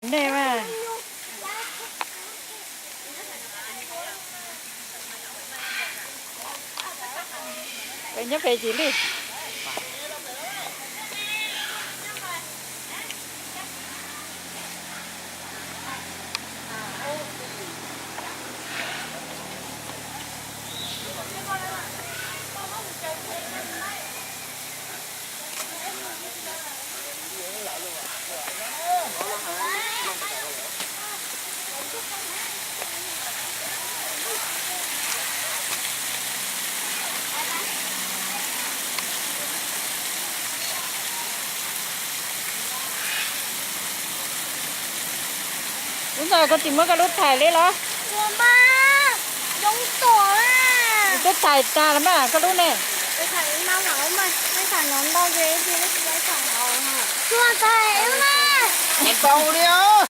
Nej mas, peb nyob pem Cim Lwj. Lub ntawd koj tsis muab koj lub thaij li los? Twb thaij tag los mas koj lub ne. Tau li.